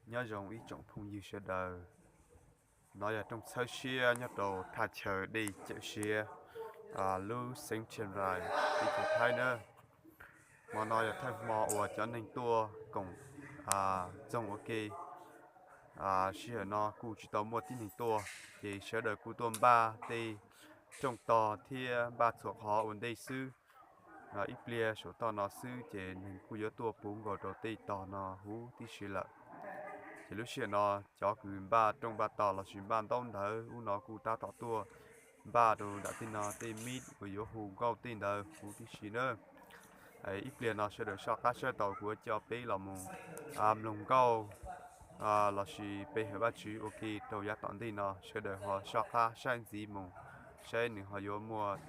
Nyob zoo ib tsoom phooj ywg sawv daws, no yog rooj txhawb siab nyob rau thaj chaw dej cawm siab lub xeev Chiang Rai, teb chaws Thaib nawb. Hmo no yog thawj hmo uas cov neeg tuaj koom txoog ua ke. Sij hawm no kuj tsis tau muaj tib neeg tuaj, ces sawv daws kuj tuaj npaj tej rooj tog thiab npaj txhua qhov ua ntej xwb. Ib pliag saum toj no xwb ces neeg kuj yuav tuaj puv nkaus rau tej tog no huv tib si lawm. Ces lub sij hawm no cov kws npaj rooj npaj tog lossis npaj ntaub ntawv ub no kuj tab tom tuaj npaj rau nram tej no tej mib uas yuav hu nkauj tej ntawd huv tib si nawb. Ib pliag no sawv daws soj qab saib taus kuv yuav coj peb los mus mloog nkauj lossis pe hawm Vajtswv ua ke rau yav tom ntej no. Sawv daws ho soj qab saib ntxiv mus, saib nws ho yuav muaj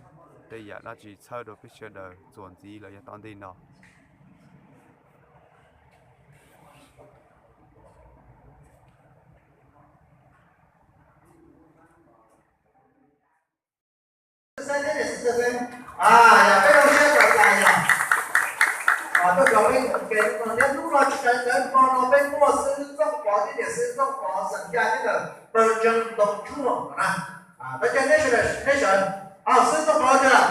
tej yam dab tsi txhawb rau peb sawv daws txuas ntxiv los yav tom ntej no. Yog peb zoo siab txom txais yog, tuaj cov peb mus ke no thiab, hnub no tsis sawv ntxov, hmo no peb muaj xib hwb Txooj Pov thiab niam xib hwb Txooj Pov xeem Yaj thiab ntawm pawg ntseeg Ntoo Tshuaj na. Peb cov neb sawv daws, neb sawv, xib hwb Txooj Pov tiag.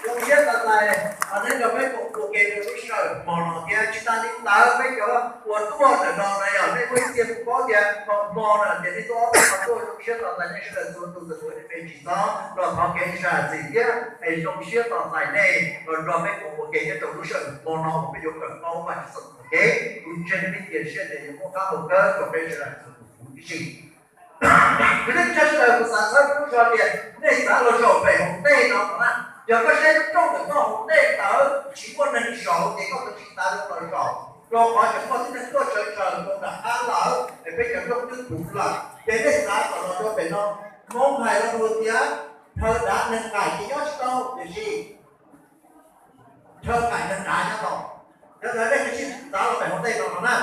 Zoo siab txom txais neb nrog peb koom ua ke rau lub sij hawm hmo no thiab. Tsis tas li ntawd, peb cov uas tuaj ntawm no na yog nej muaj ib txhia kuj paub tias thaum hmo no tias nej tuaj ob peb qhov tuaj, zoo siab txom txais nej sawv daws txhua tus txhua tus, nej pheej tsis txhob los thov kev zam txim thiab es zoo siab txom txais nej los nrog peb koom ua ke nyob rau lub sij hawm hmo no uas peb yuav kawm paub Vajtswv txoj lus ua ke. Kuv ntseeg thiab cia siab tias yuav muaj qab hau kawg rau peb sawv daws txhua tus huv tib si. Kwv tij neej tsa sawv daws, kuv xav txhawb rau lub zog tias nej xav los zaum pem hauv ntej no na, yog koj saib lub rooj ntawm koj hauv ntej ntawd tsis muaj neeg zaum ces koj tsis xav los zaum, rau qhov tseem muaj tib neeg tuaj sawv tsees rau nram qab lawm es peb cov rooj twb puv lawm. Ces nej xav kom los rau pem no, Hmoob hais lo lus tias, nthawv dav neeg qaim ces nyob tsis tau, tiam sis nthawv qaim neeg dav nyob tau. Yog li ntawd nej kav tsij xav los pem hauv ntej no no na.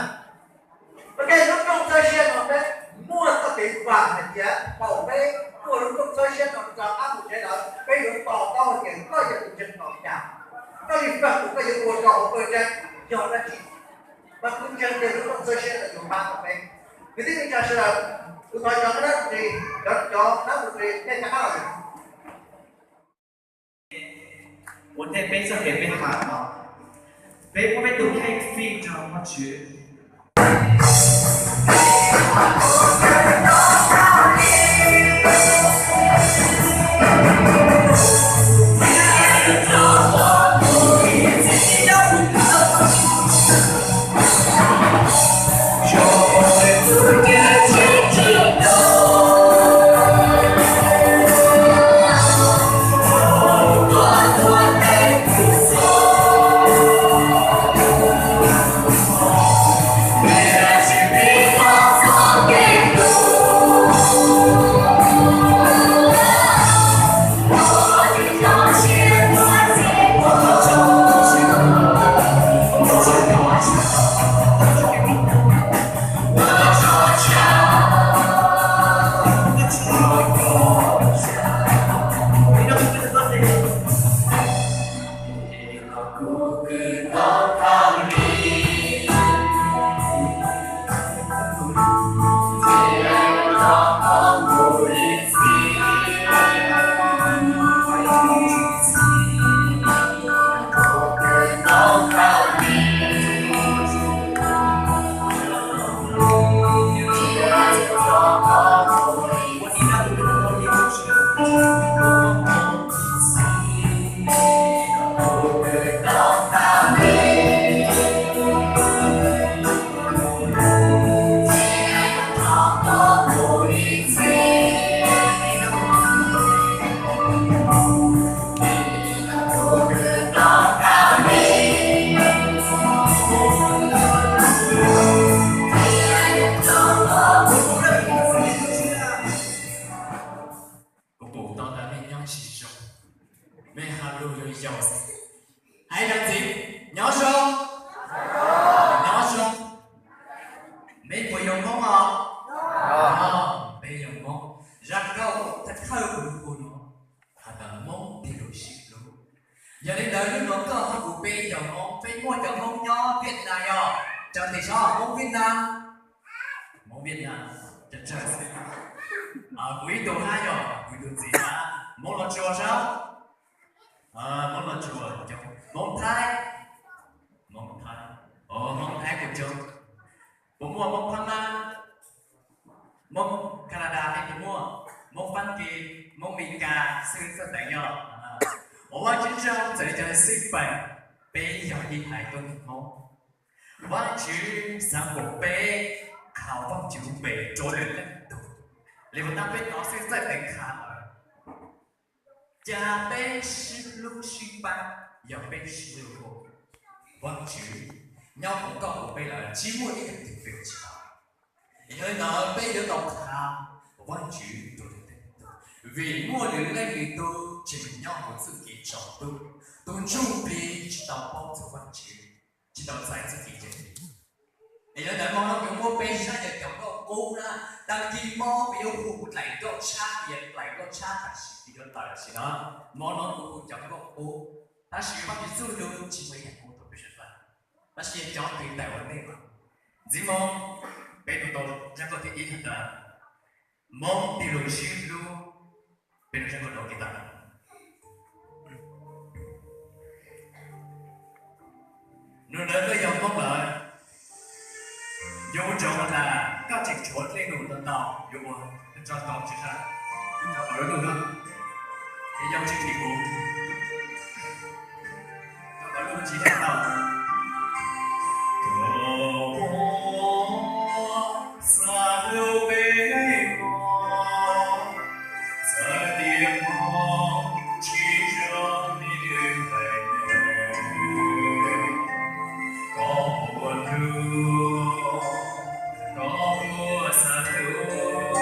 Ok, lub rooj txhawb siab no peb muaj txoj kev vam hais tias thaum peb tuaj lub rooj txhawb siab no rov qab mus tsev lawm, peb yuav to taub hais tias koj yog tus ntseeg tau li cas, koj li koj tus koj yuav ua rau hauv pawg ntseeg yog dab tsi. Mas kuv ntseeg tias lub rooj txhawb siab no yuav pab tau peb. Kwv tij neej tsa sawv daws, kuv thov cov nab ris, cov nab ris nej rov qab los. Ua ntej peb txoj kev peb tham no, peb muab peb tus kheej fij rau Vajtswv. Cov tim sab Hmoob Viaj Nam, Hmoob Viaj Nam, kuv ib tug hab yog kuv tus txiv hab. Hmoob Los Tsuas sab, Hmoob Los Tsuas coob, Hmoob Thaib, Hmoob Thaib, Hmoob Thaib kuj coob. Puas muaj Hmoob Phab Mab, Hmoob Kanadas ne? Puas muaj Hmoob Fab Kis, Hmoob Mes Kas xwb txawj teev yog? Ua Vaajtswv tsaug txawm li cov xij peem, peb yog ib haiv tuab neeg Hmoob. Vaajtswv xaav kom peb khaws Vaajtswv lub npe rua lwm leej tug. Li puas tab peb tau xwb txawj teev khaws lawm. Ca peb sib hlub sib pab, yog peb sib hlub, Vaajtswv nyob hauv koj hauv peb lawm tsis muaj ib yam twg peb ua tsis tau. Yog li ntawd peb yuav tau khaws Vaajtswv rua lwm leej tug, vim muaj lwm leej lwm tug tseem nyob hauv txuj kev tsaus ntuj, tus ntsuj plig tsis tau paub txog Vaajtswv, tsis tau txais txuj kev cai. Es yog li ntawd mo no kuv muab peb zaj yog cov nkauj qub na, tag kis mo peb yuav hu dlaim nkauj tshab, dlaim nkauj tshab tam sim peb yuav tawm tam sim no. Mo no kuv hu cov nkauj qub, tab sis Vaajtswv txuj lug tsis muaj ib yam qub rua peb sawv daws, tab sis yog cov twg tawm ua ntej mas. Ntxiv mo peb nug tau zaj nkauj thib ib has tas, Moob tig lug sib hlub. Peb nug zaj nkauj no ua ke tas. Nug lawv koj yog Moob lawm, yuav ua tsaug tas koj tseem tshuav dlej nug ntau ntau, yuav ua tso tau tsis sab, tso tau lub nug na, es yog tsis phim kuv, tso tau lub tsis tau. Koj puas xav hlub peb mog, txawm tias Moob tsis zoo li lwm haiv neeg? Koj puas hlub, koj puas xav hlub,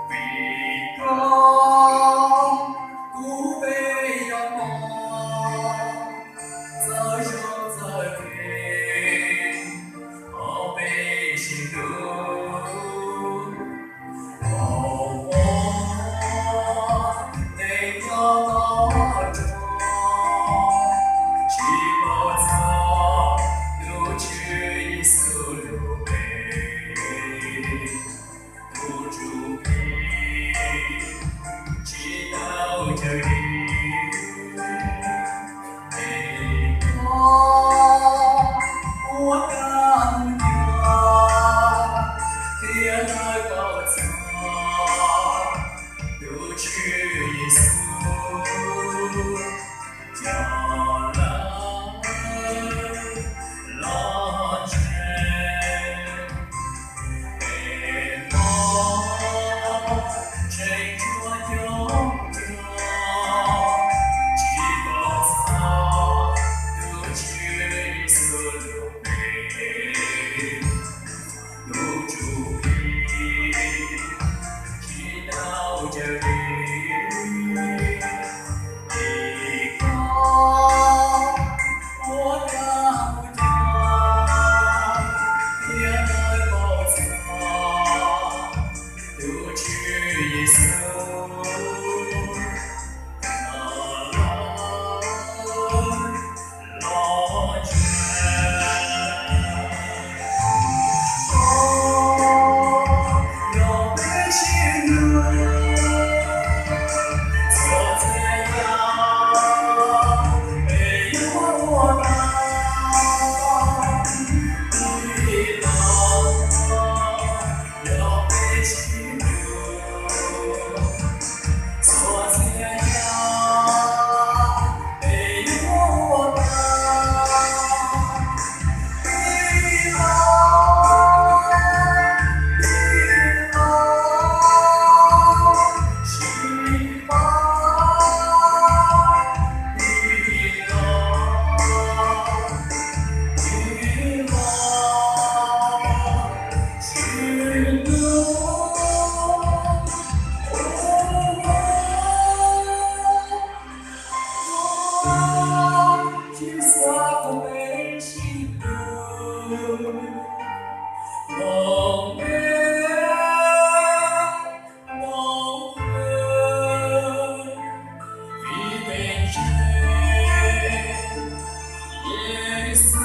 vim koj kuv peb yog Moob, txawj zoo txawj kev, thov peb sib hlub. Thaum ub neeg nyob toj roob, tsis paub txog tus Tswv Yexus lub npe, tus ntsuj plig tsis tau cawm li. Es koj puas kam mus nco thiab lawv paub txog tus Tswv Yexus coj lawv los ntseeg? Es Moob tseem tshuav coob coob tsis paub txog tus Tswv Yexus lub npe, tus ntsuj plig tsis tau cawm li. Es koj puas kam mus nco thiab lawv paub txog tus Tswv Yexus coj lawv los ntseeg? Koj yog peb sib hlub, txhua txhia yam peb yuav ua tau. Tij laug, yog peb sib hlub, txhua txhia yam peb yuav ua tau. Tij laug, tij laug, sib pab, tij laug, tij laug, sib hlub. Tsis xav kom peb sib hlub, Moob, Moob, vim peb ntseeg Yexus.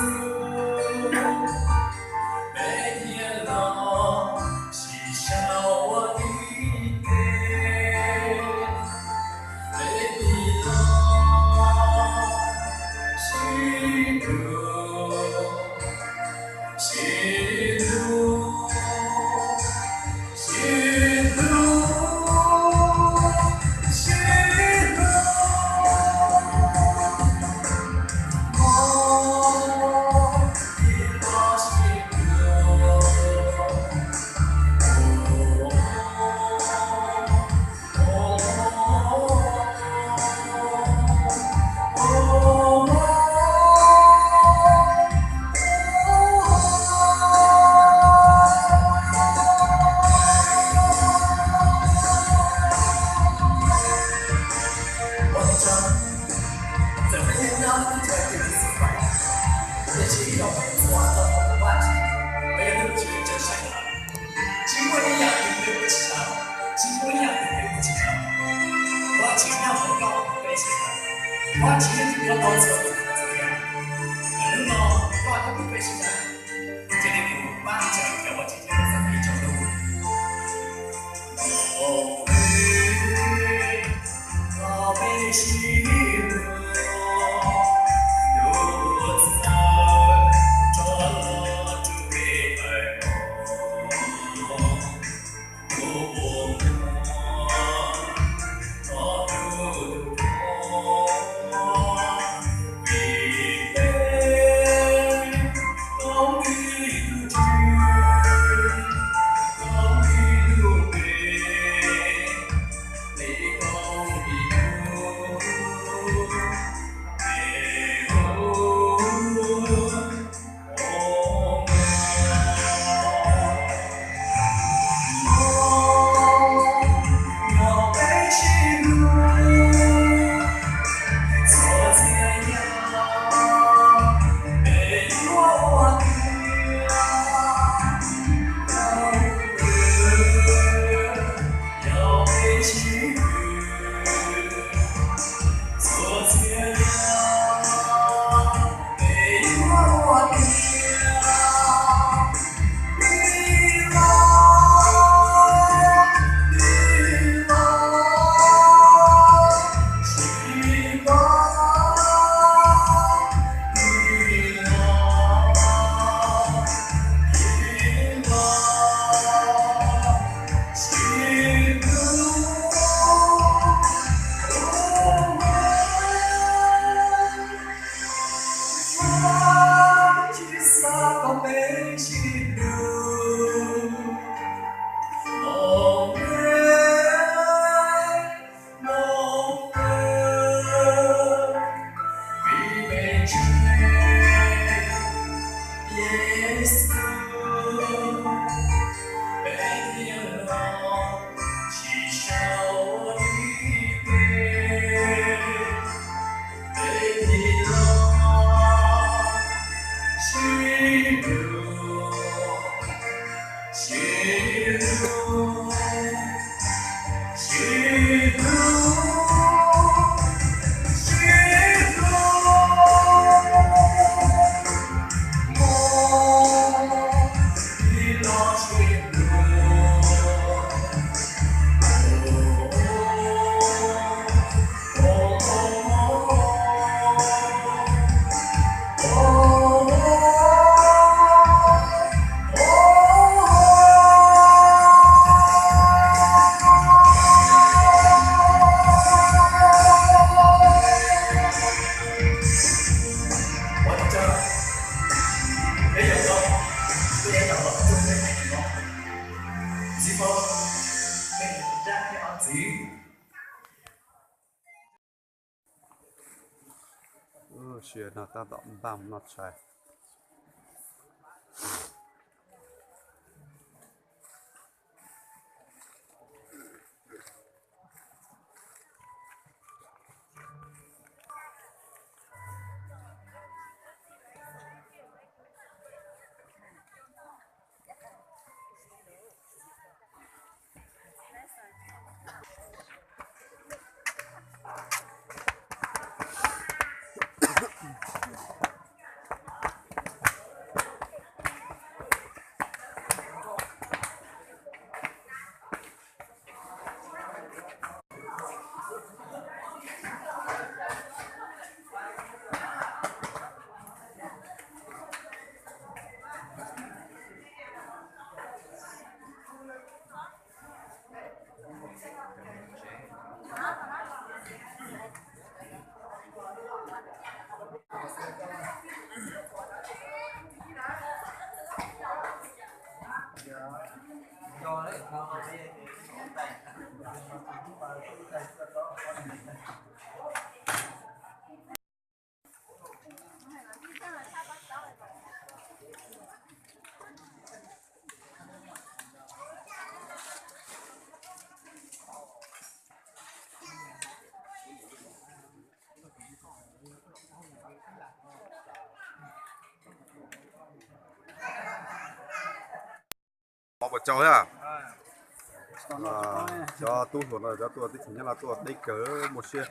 Tsis yog peb txhua txhua tus Vajtswv, peb yog tus Tswv tseem saib lawm. Tsis muaj ib yam twg peb ua tsis tau, tsis muaj ib yam twg peb ua tsis tau. Vajtswv nyob hauv koj hauv peb sawv daws. Vajtswv yeej yuav tau txhua tus txhua yam. Hnub no koj thiab kuv peb sawv daws cia li mus pab ntseeg cov uas tsis tau txawj kev tsaus ntuj. Ua tsaug, peb yuav tau tuaj yav tom los txog peb haiv neeg no. Ntxiv, peb yuav mus rau peb ob txiv. Sawv daws no tab tom npaj mus noj tshais. Tsau thiab. Cov tub hluas no cov tuaj teb chaws Nyab Laj tuaj deb kawg, muaj siab,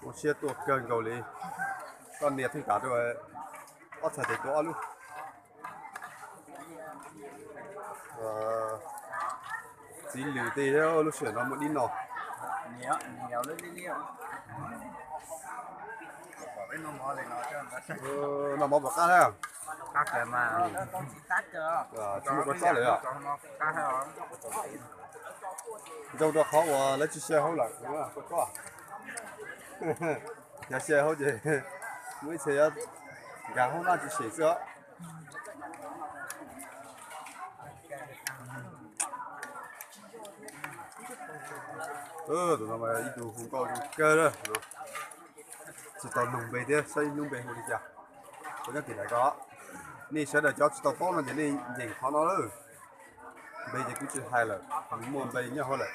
muaj siab tuaj kawg nkaus li. Koj nias theej kav rau, ob txhais tes tuaj ob lub. Txiv lws tej thiab, lub sij hawm no muaj dib no. Noj mov pom qab thiab. Tsis muaj kua txob lawm. Zoo rau qhov uas lawv tsis xyaw hauv lawm, kua txob. Yog xyaw hauv ces muaj ib txhia yuav nkag hauv nab tsis sem xwb os. Tus no mas ib tug hu nkauj zoo kawg na. Tsis tau nug npe thiab, saib ib hnub npe hu li cas. Kuv nyob tim daim ko, nej sawv daws cov tsis tau paub no ces nej nyeem qhov no lawm. Npe ces kuv tsis hais lawm, nws muaj npe nyob hauv lawm.